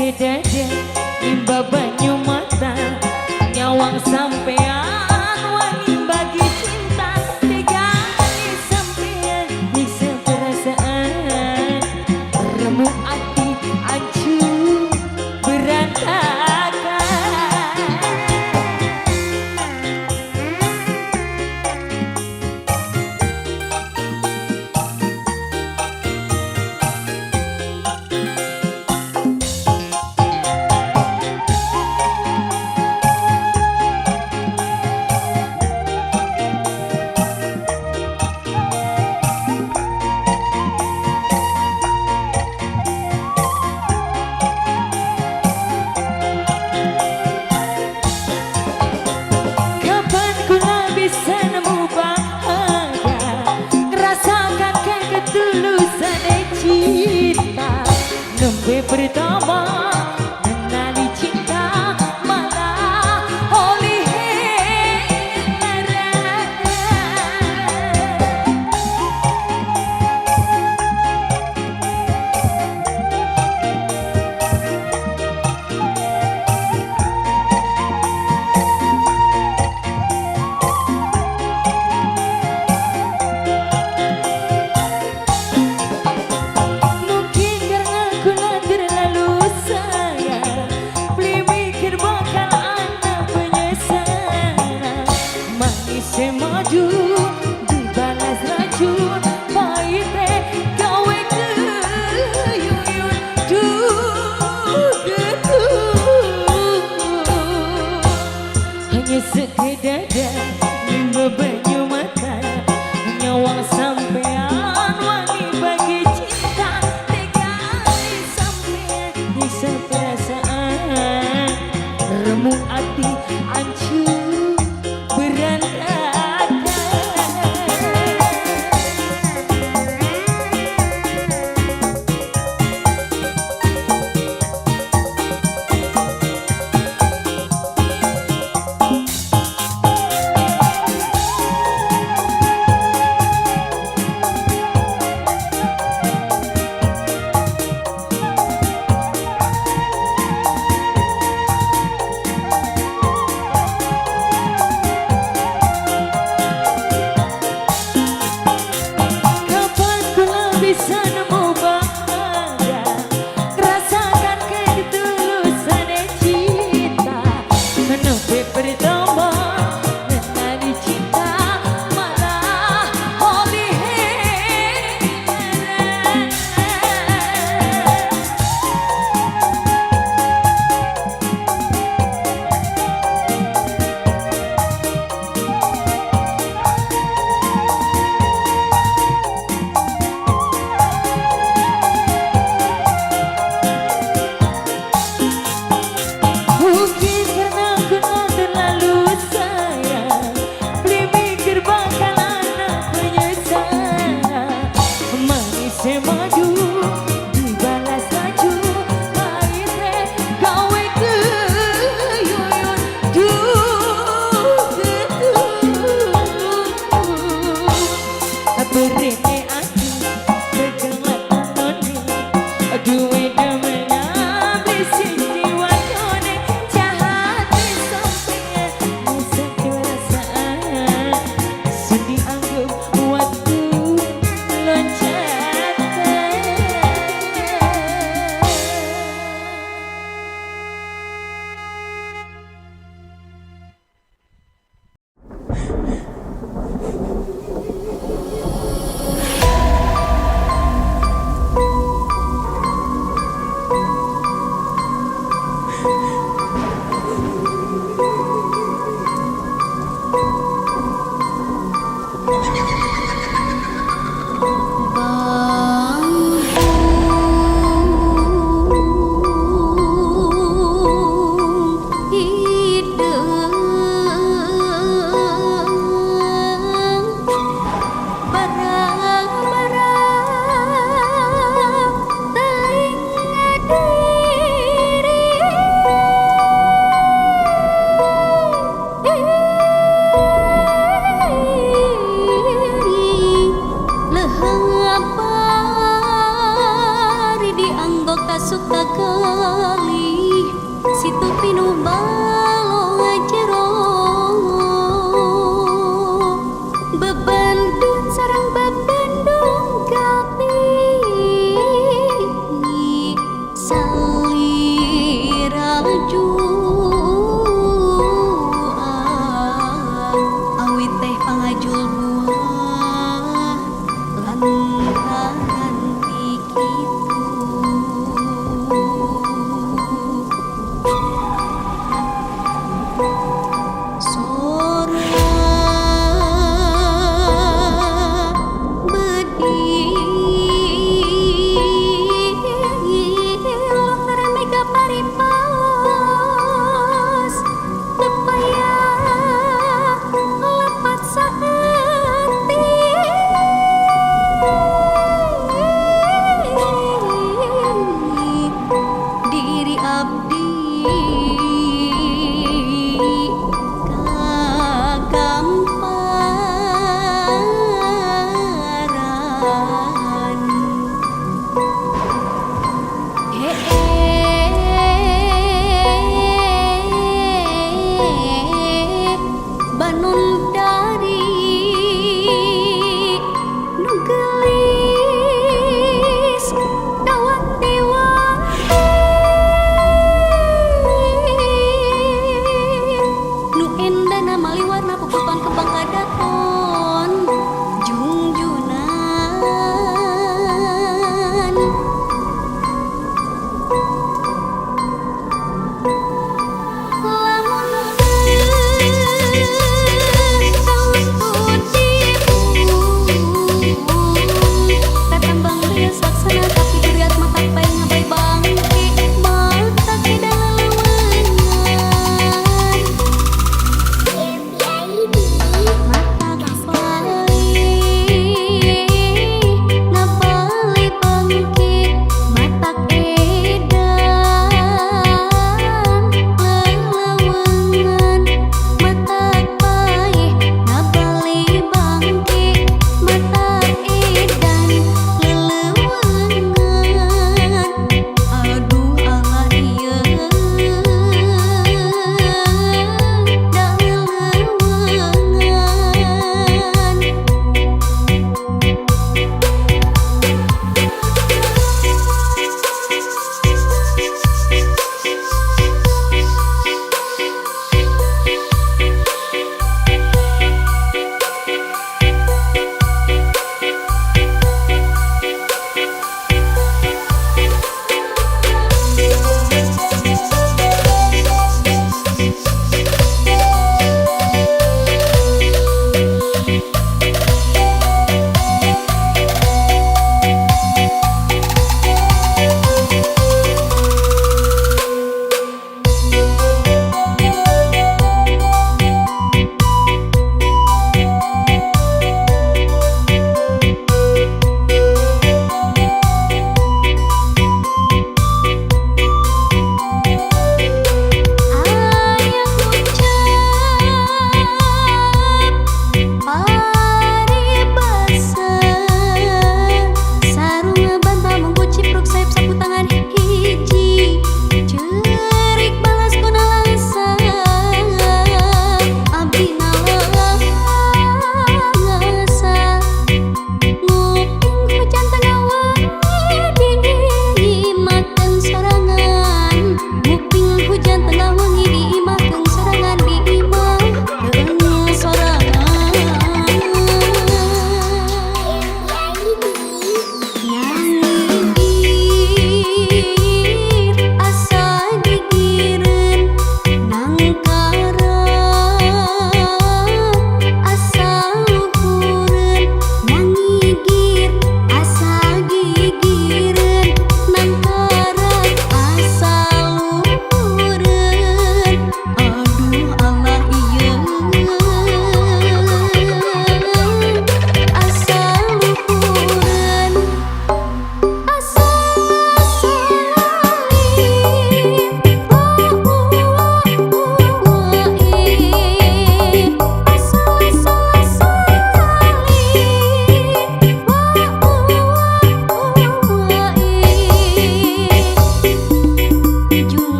Sekedar nimba banyu mata, nyawang sampean wani bagi cinta. Tega sampean nyiksa perasaan, remuk hati hancur berantakan. Kapan kula bisa nemu bahagia, ngerasakan ketulusan cinta. Nembe pertama mengenali cinta, malah oleh lara. Mungkin karena kula terlalu sayang, beli mikir bakal ana penyesalan. Manis maju dibalas racun, pahite gawe keyuyun duh getun. Hanya sekedar nimba banyu mata, nyawang sampean wani bagi cinta. Tega sampean nyiksa perasaan, remuk hati hancur berantakan.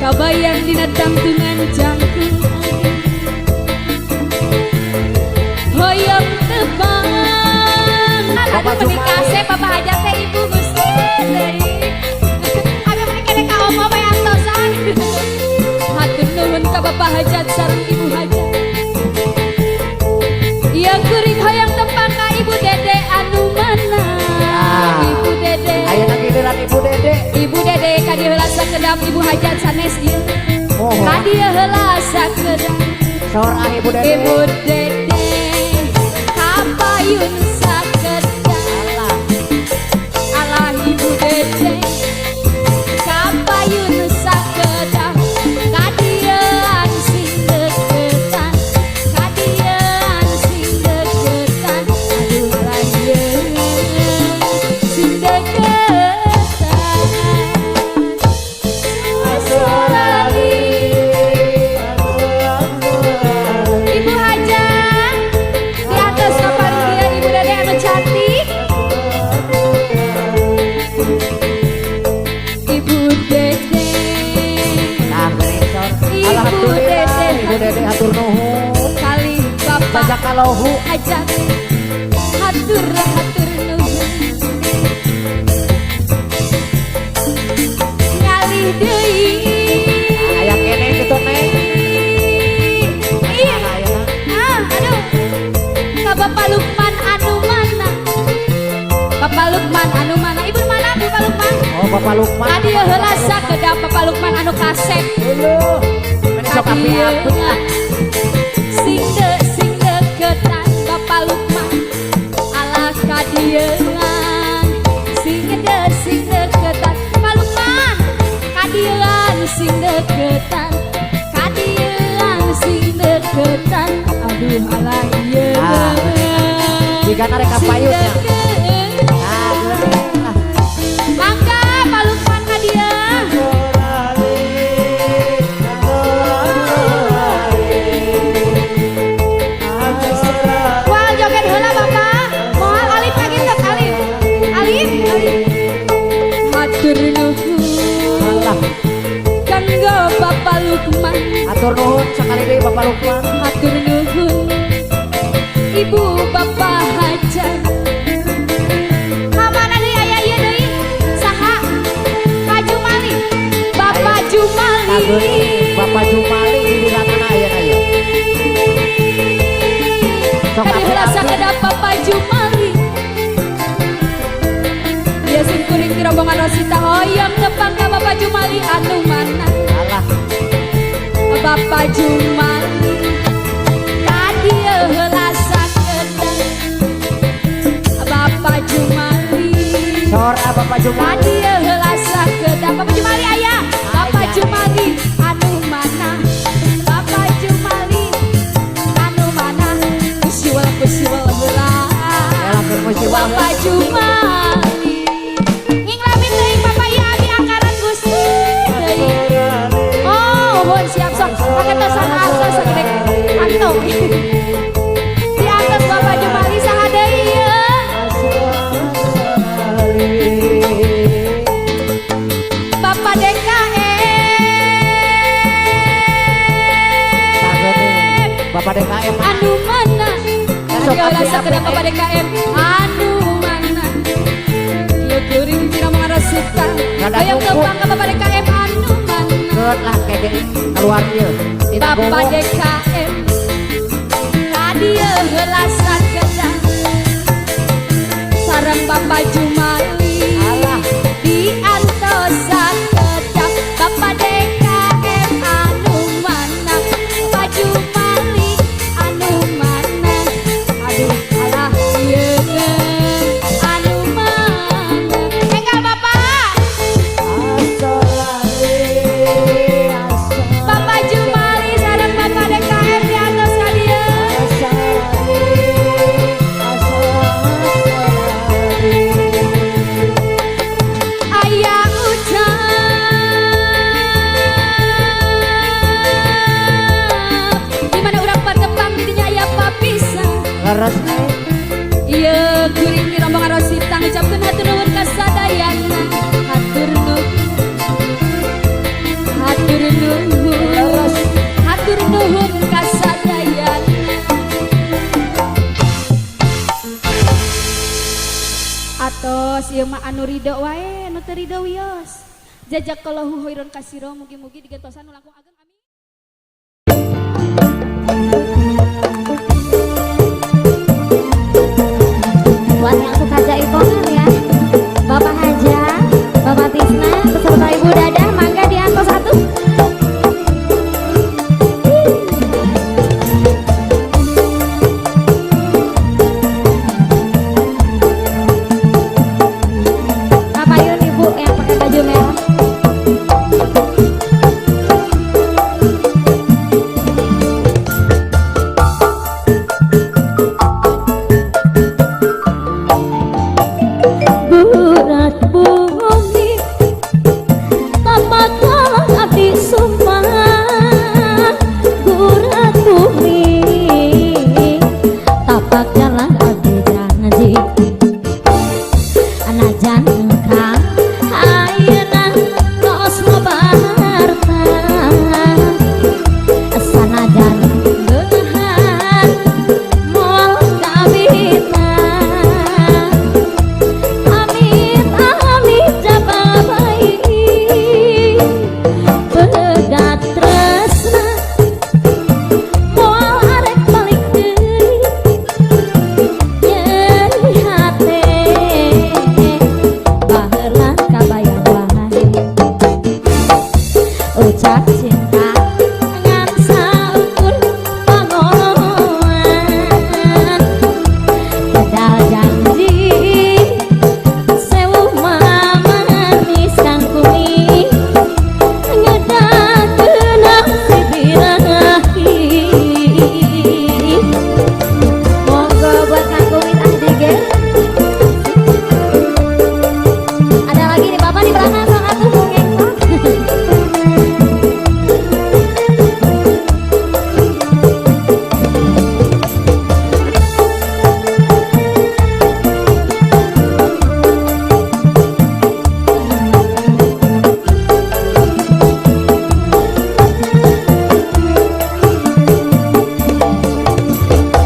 Kabayang dina tangtungan jangkung hoyong tepang. Aduh, menikah kasep Bapak Hajat teh Ibu Gusti deui. Abi menikah dek ka omo bae antosan. Hatur nuhun ka Bapak Hajat sareng Ibu Hajat. Ieu kuring hoyong tepang ka Ibu Dede anu mana? Ah. Ibu Dede. Ayeuna giliran Ibu Dede. Ibu Dede ka dieu heula sakedap, Ibu Hajat sanes ieu. Mohon. Ka dieu heula sakedap. Saur ah Ibu Dede. Ibu Dede kapayun sakedap. Alah. Alah, Ibu Dede kapayun sakedap, kadieuan sing deketan, kadieuan sing deketan, aduh alah ieu sing deketan. Asorali. Ibu Hajat di atas kapal dia, Ibu Dede anu cantik. Ibu Dede. Nah, geuning saur. Ibu Alhamdulillah Dede. Ibu Dede hatur nuhun. Kali Bapak Jajak kalohu. Hajat hatur hatur nuhun. Ngalih deui. Nah, aya keneh kitu, Neng. Iya. Ayeuna. Ah, aduh, ka Bapak Lukman anu mana? Bapak Lukman anu mana? Ibu mana Bapak Lukman? Oh, Bapak Lukman. Ka dieu heula sakedap Bapak Lukman anu kasep. Heueuh. Meni sok api-api. Sing de sing deketan Bapak Lukman, alah kadieuan sing de sing deketan Bapak Lukman, kadieuan sing deketan, kadieuan sing deketan, aduh alah ieu. Ah, jigana rek sing kapayun nya. deket. Nah, geuning lah. Mangga Pak Lukman ka dieu. Wah, joget heula Bapak. Moal Alif kagitet Alif. Alif, Alif. Hatur nuhun Alah, kanggo Bapak Lukman. Hatur nuhun sakali deui Bapak Lukman. Hatur nuhun Ibu Bapak Hajat. Kamana deui aya ieu deui? Saha? Pak Jumali. Bapak Jumali. Nah, geuning Bapak Jumali giliranana ayeuna ieu. Sok Kadi heula api-api. Sakedap Bapak Jumali. Ya sim kuring ti rombongan Rosita hoyong tepang ka Bapak Jumali anu mana? Alah, Bapak Jumali kadieu heula sakedap Bapak Jumali. Saur ah Bapak Jumali. Kadieu heula sakedap Bapak Jumali aya. Bapak Aya. Jumali anu mana? Bapak Jumali anu mana? Kusiwal kusiwal heula. Elakeun musiwal. Bapak Jumali. Ing lami teuing Bapak ieu abi angkaran Gusti deui. Oh, mohon siap sok. Paketosan artos sagede kantong. Di atas Bapak Jumali saha deui ieu? Bapak DKM. Tah geuning Bapak DKM. Anu mana? Sok Kadieu heula api-api. sakedap Bapak DKM anu mana? Ieu kuring ti rombongan Rosita. Rada Hoyong numpuk. tepang ka Bapak DKM anu mana? Keun lah kege keluar ieu. Tina Bapak gowo. DKM kadieu heula sakedap sareng Bapak Jumali. Alah. Di antos sakedap Bapak DKM anu mana? Pak Jumali anu mana? Aduh alah ieu anu mana? Enggal Bapak. Bapak Jumali sareng Bapak DKM di atas ka dieu. Aya ucap di mana urang patepang di dinya aya papisah. Leres, Neng. Ieu kuring di rombongan Rosita ngucapkeun hatur nuhun ka sadayana. Hatur nuhun. Hatur Hatur nuhun, hatur nuhun kasadayana. Atos ieu mah anu ridho wae, nu teu ridho wios. Jazakallahu khairan kasira, mugi-mugi digentosan nu langkung ageng, amin. Buat yang suka jaipongan ya, Bapak Haja, Bapak Tisna beserta Ibu Dadah, mangga diantos satu. Bapak Yun, Ibu yang pakai baju merah. Berat bumi tapakan abdi sumpah, berat bumi tapak jalan abdi janji, anajan kang ayeuna tos loba harta, sanajan beunghar moal kabita. Amit amit jababai pegat tresna moal arek balik deui, nyeri hate baheula kabayang wae, ucap cinta ngan saukur pangoloan, pedal janji sewu manis kang kumi ngedakeun si birahi. Monggo buat Kang Kumit ah dige. Ada lagi nih Bapak di belakang, sok atuh mau ngengkok.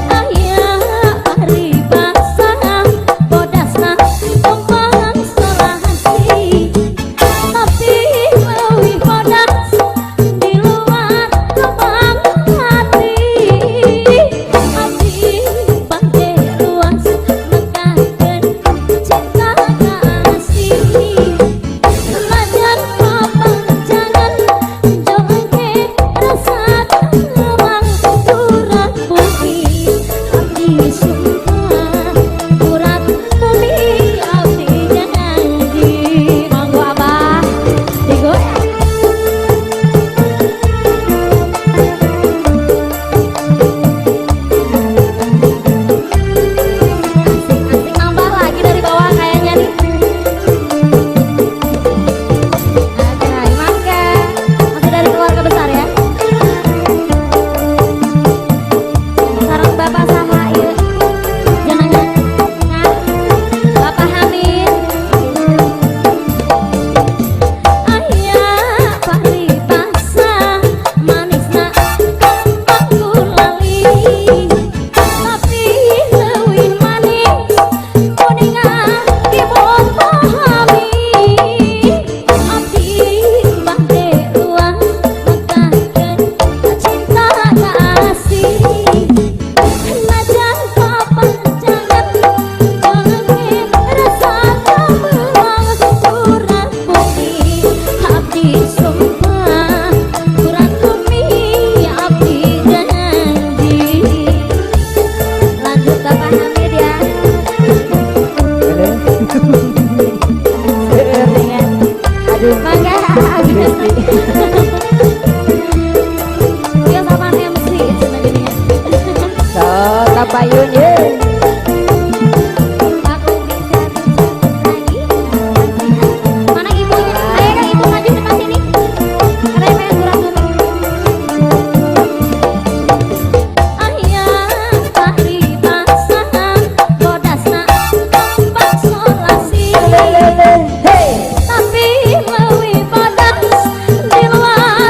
Aya paribasa bodasna tumpang selasi, tapi leuwih bodas di luar kembang hati. Abdi bade luas mekakeun cinta kasih, najan papanjangan jongke rasa kemang, urat bumi abdi sumpah, urat bumi abdi janji. Monggo Abah digoyang. Asik-asik, nambah lagi dari bawah kayaknya nih. Oke, mangga. Masih dari keluarga besar ya. Sareng Bapak saha ieu? Jangan Bapak Hamid. Aya paribasa manisna kembang gulali, tapi leuwih manis kuningan dipun pahami. Abdi bade luas mekakeun cinta kasih, najan papanjangan jongke rasa kamelang, urat bumi abdi sumpah, urat bumi abdi janji. Lanjut Bapak Hamid ya. Aduh. Mangga. Dia sama MC cenah gini ya. Sok kapayun ye. Aku bisa lagi. Mana ibunya? Ayo dong ibu maju depan sini. Karena pengen surat bumi. Aya paribasa bodasna kembang solasi, Hey. tapi leuwih bodas di luar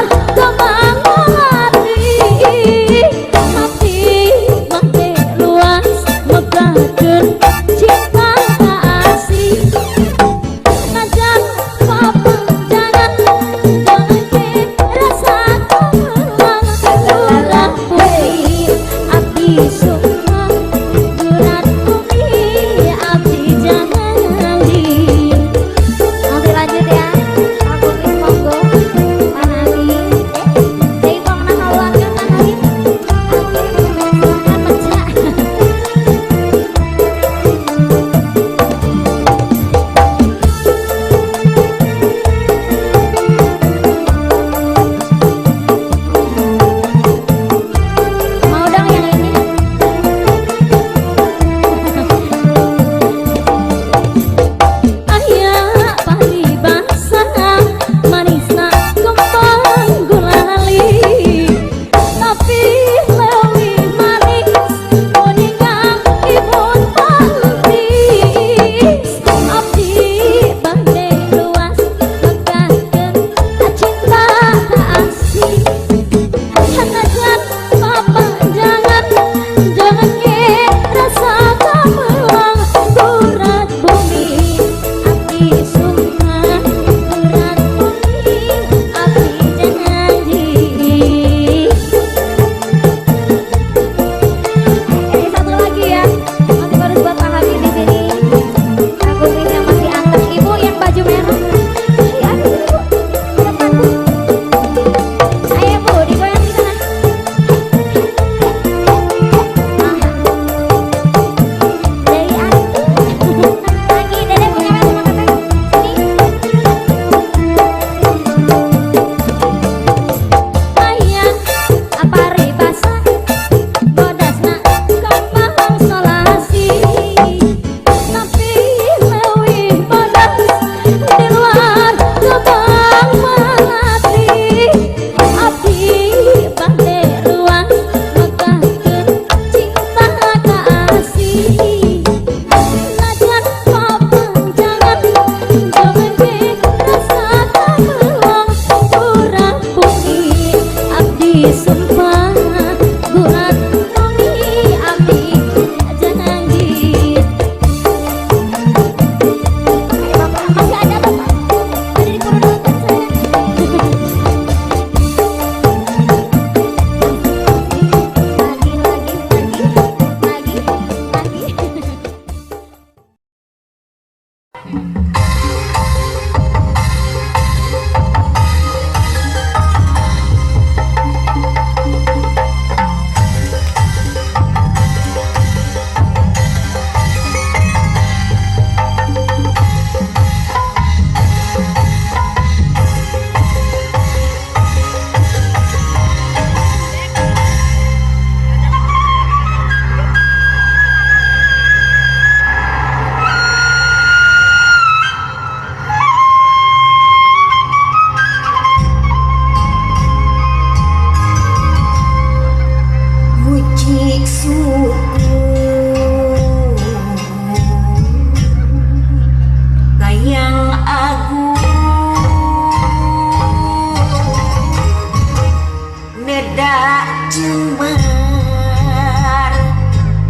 Jember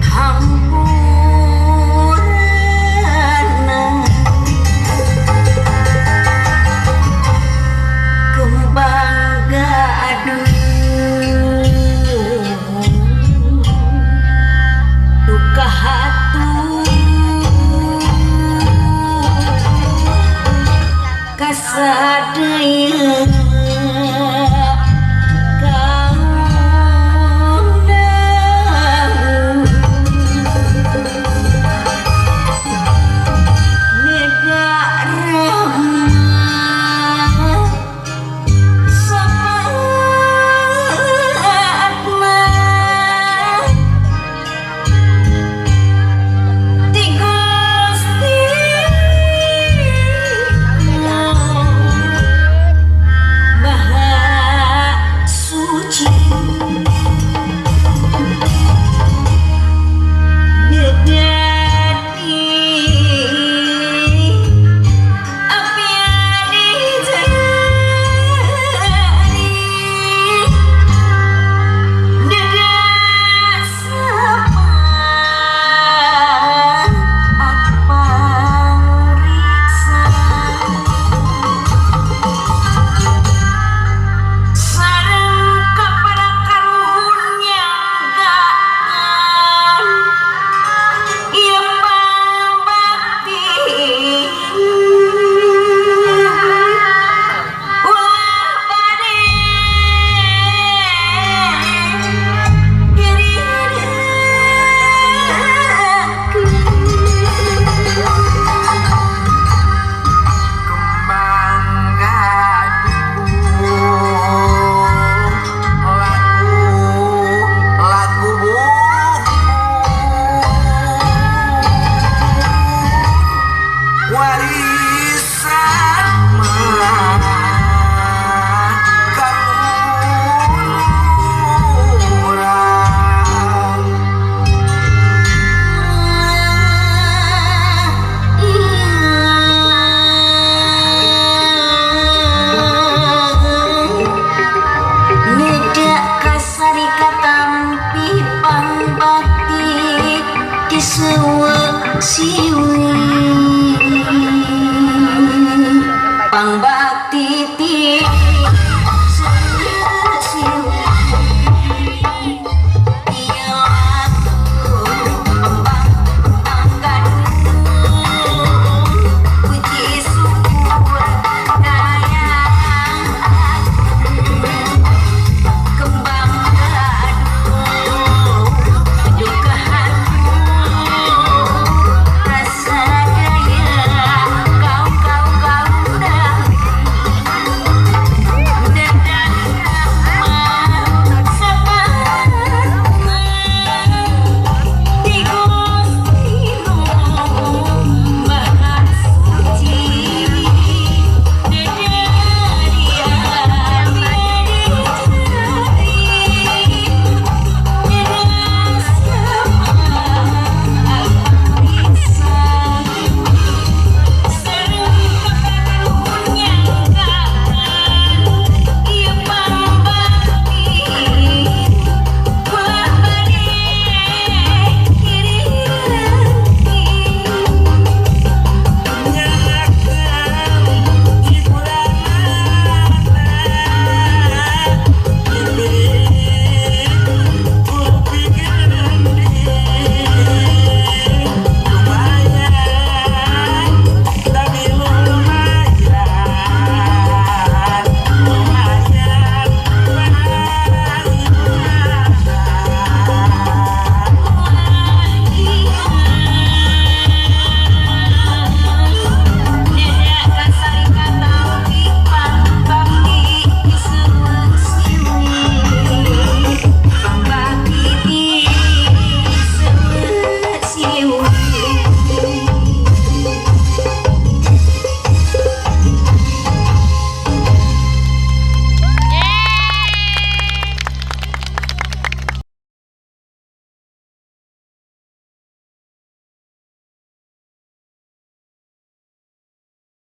hampurana kembang gadung.